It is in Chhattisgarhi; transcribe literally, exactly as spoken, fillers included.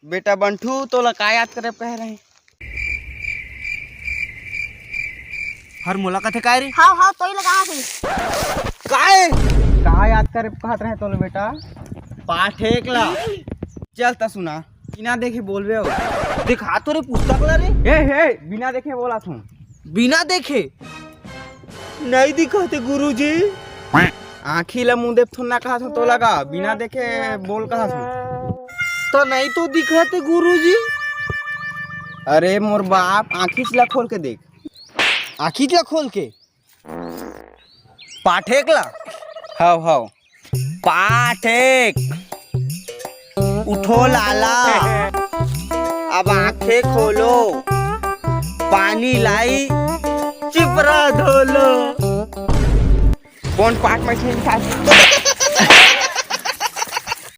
बेटा बंठू, तोला का याद करे कहे रहे? हर मोला कथे काय रे? हाव, हाव, तोई लगा थे। काय? का याद करे कहत रहे तोला बेटा? पाठ एक ला। चल त सुना, बिना देखे बोलबे हो। दिखा तो रे पुस्तक ला रे। ए, ए, बिना देखे बोला थू। बिना देखे? नहीं दिखत हे गुरुजी। आँखी ला मुँह देख थोड़ा कहा थो तोला का, बिना देखे बोल कहा थो। तो नहीं तो दिखत हे गुरुजी। अरे मोर बाप, आँखी ला खोल के देख। आँखी ला खोल के? पाठ एक ला? हाव, हाव। पाठ एक। उठो लाला, अब आंखें खोलो, पानी लाई, चिपरा धो लो। कौन पाठ में इसमें लिखा है?